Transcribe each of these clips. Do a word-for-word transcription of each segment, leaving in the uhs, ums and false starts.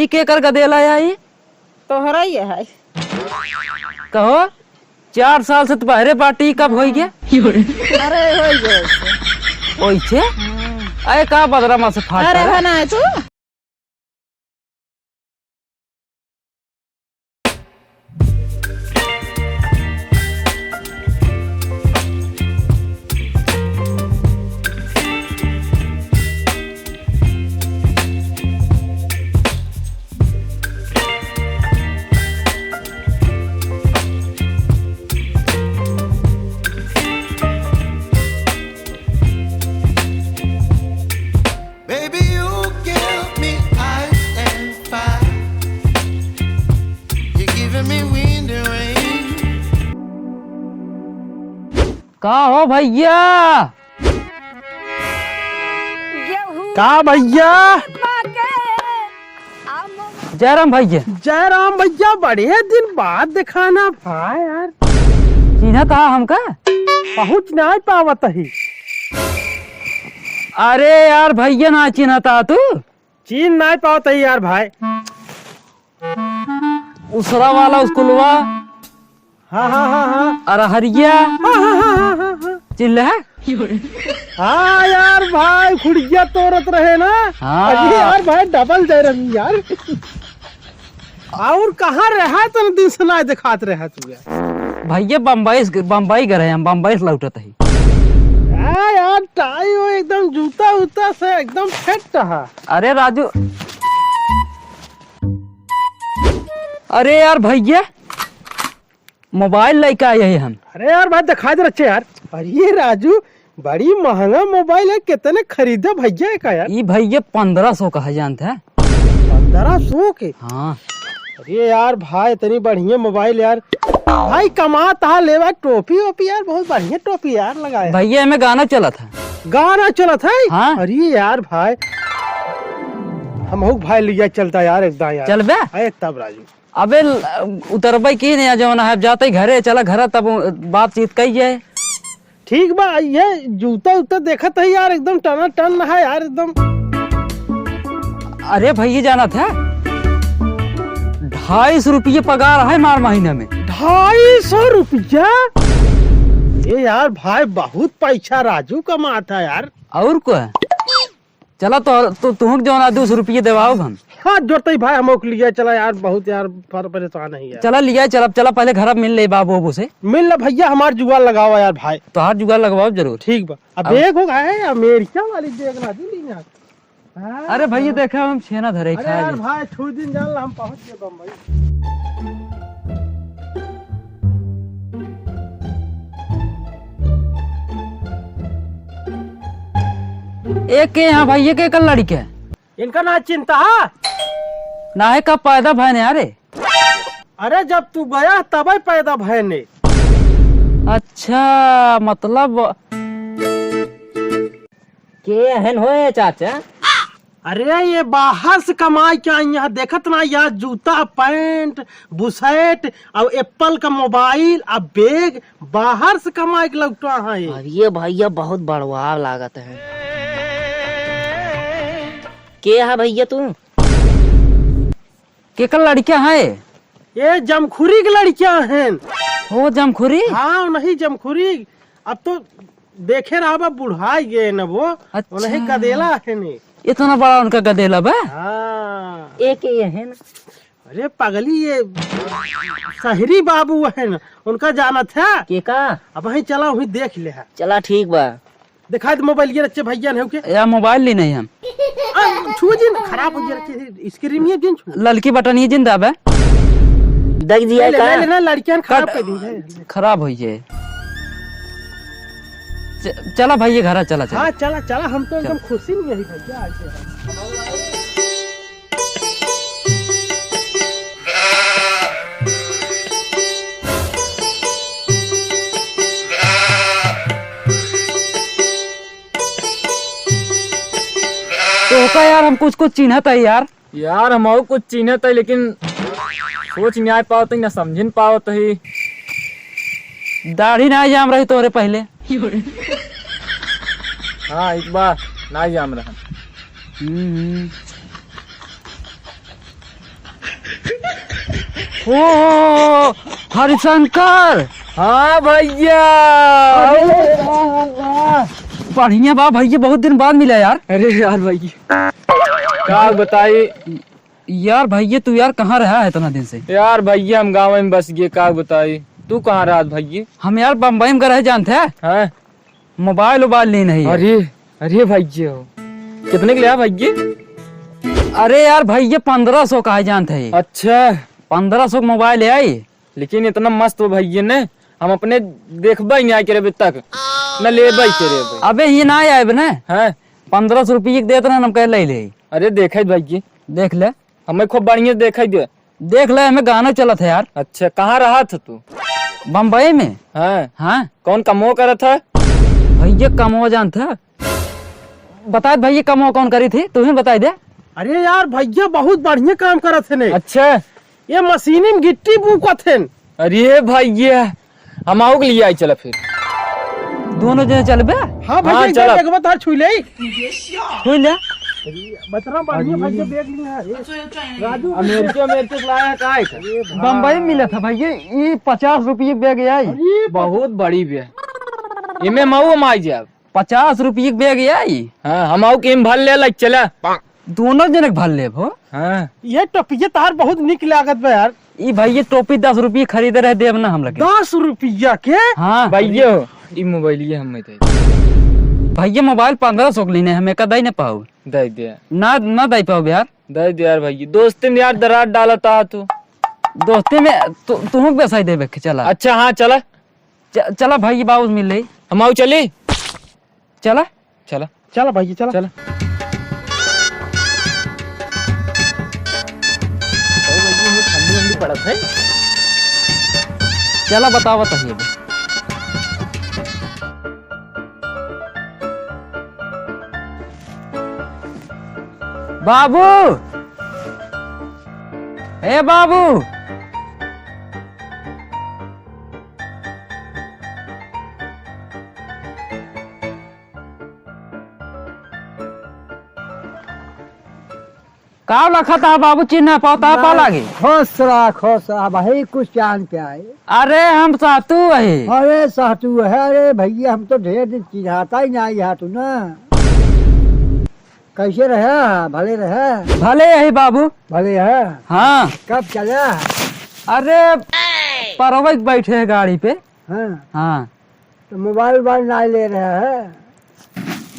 केकर गदेला है ई? तोहरा ही है। कहो, चार साल से तू बहरे बाटी, कब होई गया? अरे, होई गया वैसे। वैसे? हम्म। अरे, का बदरा मा से फाट अरे, रहा? है ना, है तू? Baby, you give me ice and fire. You're giving me wind and rain. का हो भैया? गेहूं का भैया? पाके, आम जयराम भैया। जयराम भैया, बड़े दिन बाद देखाना भाई यार। चिन्हत हा हमका? पहुँच नाहीं पावत ही। अरे यार भैया, ना चिन्हत हा तू? चीन्ह नाहीं पावत ही यार भाई। उसरा वाला स्कूलवा। हाँ, हाँ, हाँ, हाँ। अरहरिया। हाँ, हाँ, हाँ, हाँ, हाँ, हाँ। चिल्ला? हाँ यार भाई, खुड़िया तोड़त रहे ना। हाँ। अरे यार भाई, डबल दे रही यार। और कहाँ रहा तन दिन से ना दिखात रहा तू यार? भैया बम्बई से, बम्बई गए हम, बम्बई से लौटत ही। हाँ यार, टाई वो एकदम जूता उता से एकदम फिट है। अरे राजू, अरे यार भैया, मोबाइल लइके आए हैं हम। अरे यार, बात दिखाई दे रहे यार। अरे राजू, बड़ी महंगा मोबाइल है, कितने खरीदा भैया है का यार? ई भैया पन्द्रह सौ का है, जानत है? पन्द्रह सौ के? हाँ। अरे यार भाई, इतनी बढ़िया मोबाइल यार। भाई कमात हा, लेवा टोपी वोपी यार, बहुत बढ़िया टोपी यार लगाया। भैया, एमे गाना चलत है। गाना चलत है? हाँ। अरे यार भाई, हमहू भाई लिया चलता यार, एकदम यार। चलबे? अरे तब राजू। अबे ल-, उतरबे की नहीं, जौन है, अब जाते ही घरे, चला घरे, तब बातचीत कही जाए। ठीक बा, ये जूता उता देखत है यार, एकदम टनाटन है यार, एकदम। अरे भैया, जानत है, ढाई सौ रुपये पगार है मार महीने में। ढाई सौ रुपया? ये यार भाई, बहुत पैसा राजू कमात है यार। और को है? चला तो, तू, तुहूँ के जौन है, दो सौ रुपये देवाओ हम। हाथ जोड़ते ही भाई, हम ओक लिया चला यार, बहुत यार पर-, परेशान है यार। चला लिया चला, चला पहले घर मिल ले बाबू बाबू से। मिल ले भैया, हमार जुगाड़ लगावा यार भाई। तोहार जुगाड़ लगवाओ जरूर। ठीक बा। अब अब बैग हो गया है, अमेरिका वाली बैग ना दी लीना। हाँ। अरे भैया, देखा हम छेना धरे अरे खाए यार ले। भाई, छू दिन जान ला, हम पहुंच गए बम्बई। एक के यहाँ भैया के एक लड़के। इनका ना चिंता है। ना है, कब पैदा भय ने? अरे, अरे, जब तू गया तबे पैदा भय ने। अच्छा, मतलब के हन होए चाचा? अरे, ये बाहर से कमाई के आई यहाँ, देखत ना यार, जूता, पैंट, बुशर्ट, और एप्पल का मोबाइल, और बैग, बाहर से कमाई के लौटा है ये। अरे भैया, बहुत बड़वाव लागत है। के है भैया तू? केकर लड़किया है? ये जमखुरी के लड़किया हैं। हो जमखुरी? हाँ, नहीं जमखुरी। अब तो देखे रहा बा, बुढ़ाई गए न वो। अच्छा। उन्हें गदेला है ने। इतना बड़ा उनका गदेला बा? हाँ। एक ये है ना। अरे पगली, ये शहरी बाबू है ना, उनका जानत है। के का? अब वहीं चला, वहीं देख ले है। चला ठीक बा। दिखाई दे मोबाइल ये रच्चे भैया ने के। या मोबाइल ली नहीं हम। आ, छुए जिन खराब हो गया रच्चे, स्क्रीन ये जिन छुए। ललकी बटन ये जिन दाबे। दग दिया ले, का? ले, ले, ना लड़कियां खराब कट-, कर दी है। खराब होई है। च-, चला भाई ये घरा चला, चला। हाँ, चला, चला, हम तो एकदम चल। खुशी में यही भैया आज से। तो का यार, हम कुछ कुछ चिन्हत है यार। यार, हम और कुछ चिन्हत है, लेकिन सोच नहीं आ पावत है, ना समझ नहीं पावत है। दाढ़ी ना जाम रही तोरे पहले। हाँ, एक बार ना जाम रहा। हम्म, हम्म। ओ, हरिशंकर। हाँ भैया। अरे, बढ़िया बा भैया, बहुत दिन बाद मिला यार। अरे यार भैया, का बताई? यार भैया, तू यार कहाँ रहा है इतना दिन से? यार भैया, हम गाँव में बस गए, का बताई? तू कहाँ रहा भैया? हम यार बम्बई में रहे, जानते हैं? हाँ। मोबाइल उबाइल ली नहीं है। अरे, अरे भैया, कितने के लिया भैया? अरे यार भैया, पन्द्रह सौ का है, जानते हैं? अच्छा। पन्द्रह सौ का मोबाइल है आई। लेकिन इतना मस्त हो भैया ने, हम अपने देखबे ही नहीं आए करे अभी तक, न लेबे ही करे अभी। अबे ये ना आए बे ना। हाँ। पन्द्रह सौ रुपये के देत रहे, हम कहे ले ले। अरे देखे भैया। देख ले। हमें खूब बढ़िया देखे दे। देख ले, हमें गाना चलत है यार। अच्छा, कहाँ रहा था तू? बम्बई में। हाँ। हाँ। कौन कमो करत है? भैया कमो जानत है। बता भैया, कमो कौन करी थी, तू ही बताई दे। अरे यार भैया, बहुत बढ़िया काम करत है ने। अच्छा। ये मशीनी में गिट्टी बूकत है। अरे भैया, हम आओ के लिए आई, चला फिर। दोनों जने चलबे? हाँ भैया, हाँ, एक बार चला। देखबा तार छुई ले। छुई ले। बतरा बढ़िया भैया, देख लिया है। राजू, अमेरिका, अमेरिका से लाया है, का है का? अरे भाई। बम्बई में मिला था भैया, ये पचास रुपये बैग है। अरे बहुत बड़ी बैग। इमे मऊ माई जाब। पचास रुपये के बैग आई। हाँ, हम आऊ के भर ले, लाइक चला। दोनों जने के भर लेब हो। हाँ। ये टोपिया तार बहुत निक लागत बा यार। ई भाई, ये टोपी दस रुपये खरीदे रहे, देब ना हम लगे। दस रुपया के? हाँ। भैया हो, ई मोबाइल ये हम दे। भैया, मोबाइल पन्द्रह सौ के लेने, हम एक दे न पाऊ। दे दे। ना, ना दे पाऊ यार। दे दे यार भैया, दोस्ती में यार दरार डालता तू। दोस्ती में तू, तू बेसाई देबे के चला। अच्छा, हाँ, चला। च-, चला भाई, बाबू मिल ले। हम आऊ चली? चला। चला। चला भाई, चला। चला। ओ भाई, ये ठंडी वंडी पड़त है। चला, बतावा तही अभी। बाबू, ए बाबू। का लखत है बाबू, चिन्ह पावता पा लागे? खुश रहा, खुश रहा भाई, कुछ चांद पे आए। अरे हम सातू है। अरे सातू है, अरे भैया हम तो ढेर दिन चिन्हाता ही नहीं है तू ना। कैसे रहा? भले रहा? भले यही बाबू। भले है? हाँ। कब चला? अरे परवैत बैठे है गाड़ी पे। हाँ। हाँ। तो मोबाइल उबाइल ना ले रहा है?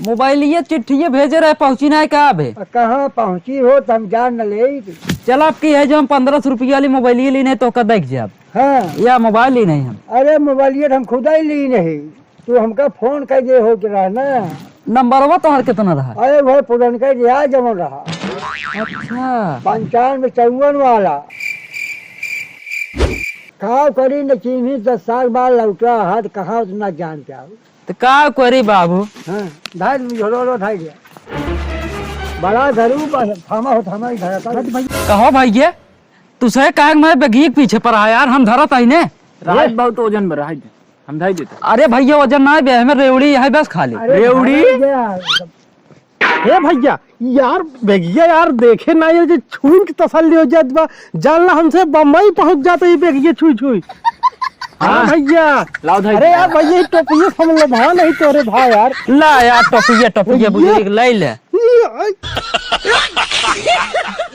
मोबाइलिया चिट्ठिया भेजे रहे, पहुँची ना का अबे? आ, कहाँ पहुँची हो, तो हम जान न ले। चल, आपकी है जो हम पन्द्रह सौ रुपया वाली मोबाइलिया ली नहीं तो का देख जाब। हाँ। या मोबाइल ली नहीं हम। अरे मोबाइलिया तो हम खुदा ही ली नहीं, तू हमका फोन कर दे हो के रहा ना। नंबरवा तोहर कितना रहा? अरे वह पुरनका रहा जवन रहा। अच्छा। पंचानवे चौवन वाला। का करी न चीन्ही, दस साल बाद लौटा हाथ, कहाँ उतना जान के आओ। तो का करी बाबू? हाँ, धार झोलो लो, धार गया। बड़ा धरू, बस थामा हो, थामा ही धरा था। कहो भैया, तू सही कहा कि मैं बेगिए के पीछे पर आया यार, हम धरत आई ने। राज बहुत वजन बा, राज हम धाई देते। अरे भैया, वजन ना बे, हमें रेवड़ी है बस खाली। अरे रेवड़ी? धरा गया। हे भैया, यार बेगिया यार देखे ना, ये जो छुइन के तसल्ली हो जात बा, जान ला हमसे बम्बई पहुंच जाता ये बेगिया छुई छुई। हाँ हाँ। भैया। लाओ धाई। अरे यार भैया, ये टोपिया हम लोग भाव नहीं तोरे भाई यार। ला यार टोपिया, टोपिया भैया। बुजुर्ग लाई ले।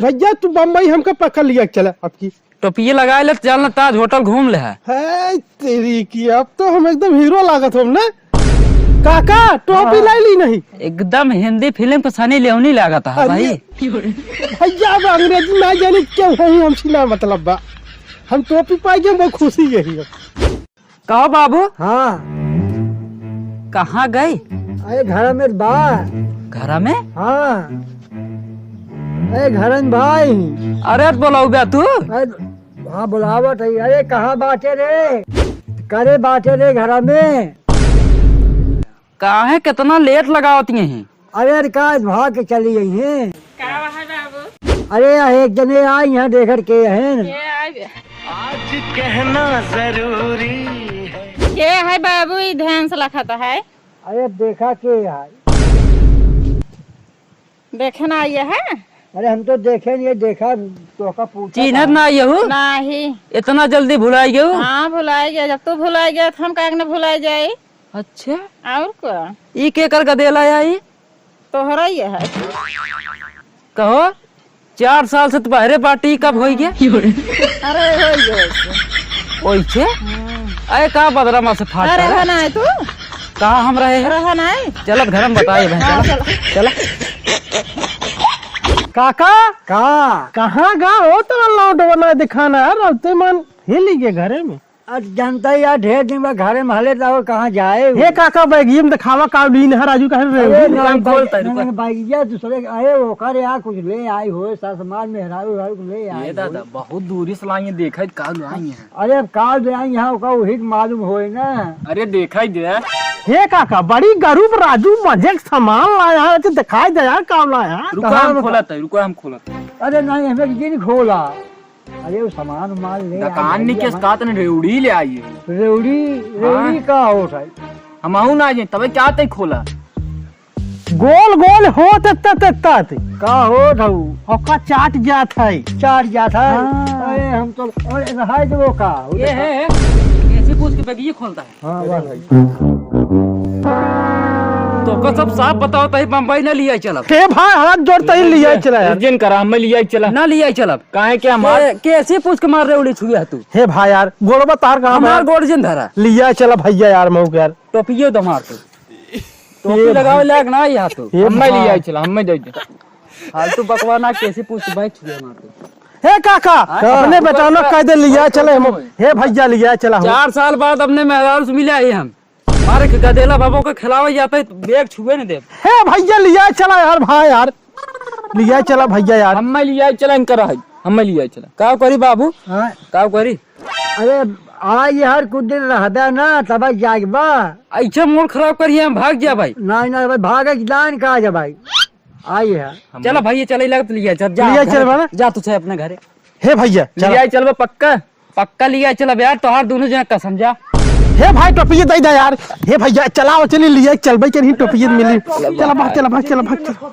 भैया तू बम्बई हमका पकड़ लिया चला आपकी। टोपिया लगाए ले, चल ना ताज होटल घूम ले है। है तेरी की, अब तो हम एकदम हीरो लागत हम ना। काका, टोपी हाँ। लाई ली नहीं। एकदम हिंदी फिल्म के सनी लियोनी लागत है अरे, भाई। भैया अब अंग्रेजी ना जाने क्यों है, हमसे ना मतलब बा। हम टोपी पाई गए, बहुत खुशी यही है। कहो बाबू। हाँ। कहाँ गई? अरे घर में बा। घर में? हाँ। अरे घर में भाई। अरे बोलाऊ बे तू? अरे हाँ, बुलावत है। अरे, कहाँ बाटे रे? करे बाटे रे घरा में। काहे कितना लेट लगावत हैं? अरे, अरे, का आज भाग के चली गई हैं? का है बाबू? अरे, यहाँ एक जने आई, यहाँ देखत के हैं। के आई? आज कहना जरूरी है। के है बाबू, ई ध्यान से लखत है। अरे, देखा के आई। देखे ना आई है? अरे हम तो देखे नहीं, देखा, तोहका पूछा चिन्हत था। ना यहू? नाही। इतना जल्दी भुलाई गयू? हाँ, भुलाई गया। जब तू भुलाई गया, तो हम काहे न भुलाई जाई? अच्छा। और का? ई केकर गदेला आई? तोहरा ही है। कहो, चार साल से तो बहरे बाटी, कब होई गया? अरे, होई गया वैसे। ओइसे? हम्म। अरे, का बदरा मा से फाट अरे, रहा? रहा ना है तू? कहाँ हम रहे हैं? रहा ना है? चलत घर में बताए भाई, हाँ, चला। चला। चला। काका? का? कहाँ गा हो तो लौट बना दिखाना यार, अब ते मन हिल ही गए घरे में। आज जनता यार ढेर दिन बाद घरे में हले जाओ, कहाँ जाए? हे काका, बैगिया में दिखावा का लीन है राजू, कहे रे? अरे, दुकान नहीं, खोलता है, नहीं, दुकान। नहीं, बैगिया दूसरे के, अरे, ओकर यार कुछ ले आई हो, सामान मेहरारू उहरारू कुछ ले आई ये दादा, हो। बहुत दूरी से लाई है, देखा है, का लाई है। अरे, अब का ले आई यहाँ, ओका वही के मालूम होए ना। अरे, देखा ही दे। हे काका, बड़ी गरीब राजू मजे के सामान लाया है, तो दिखाई दे यार, का लाया है? रुको, कहाँ हम रुका? खोलत है, रुको, हम खोलत है। अरे, नहीं, हमें जिन खोला। अरे, वो सामान उमान ले दुकान आई, नहीं, केस हमार का तने रेवड़ी ले आई है। रेवड़ी, हाँ। रेवड़ी का होत है? हमहू ना जाए, तबे क्या तय खोला? गोल गोल होत एत्ता तेत्ता ते। का होत हऊ? ओका चाट जात है। चाट जात है? हाँ। अरे, हम तो, अरे, रहाई देबो का? वो ये देखा। है, है। ऐसे पूछ के बैग ये खोलता है। हाँ, वाह भाई। तो का सब साफ बताओ, तही बम्बई ना लिया चला। हे भाई, हाथ जोड़ता ही लिया चला यार। जिन करा, हमें लिया चला। ना लिया चला। काहे के हमार के-, कैसे पूछ के मार रेवड़ी छुए है तू? हे भाई यार, गोड़वा तार कहाँ हमार बा? गोड़ जिन धरा। लिया चला भैया यार, मऊ के यार। टोपियो दो मार तू। टोपी ये लगावे भाई। लायक ना यहाँ तू। ये हमें भाई। लिया चला, हमें दे दे। फालतू बकवा ना, कैसे पूछ के बैग छुए मार तू। हे काका, हाँ? अपने का? बेटा ना कह दे लिया चले हम। हे भैया लिया चला हो। चार साल बाद अपने मेहरारू से मिले आए हम। मारे के गदेला बाबू के खिलावे जाता है, तो बैग छुए नहीं दे। हे भैया लिया चला यार, भाई यार। लिया चला भैया यार। हमें लिया चला, इनका रहा है। हमें लिया चला। का करी बाबू? हाँ। का करी? अरे, आ यार, कुछ दिन रहबे ना, तब जाइबा। ऐसे मूड खराब करिए, हम भाग जा भाई। नहीं, नहीं, भाई, भागे की दान का जा भाई। आई है। चला भाई, ये चले लग तो लिया, जा, जा लिया अपने चल घरे। बा ना। जा तू चाहे अपने घरे। हे भैया, चला। लिया चलबा पक्का? पक्का लिया चलब यार, तोहार दोनों जना कसम जा। हे भाई, टोपिया दे दे यार। हे भैया, चलाओ, चली लिया चलबे के नहीं, टोपिया मिली। चला भाग, चला भाग, चला भाग, चला।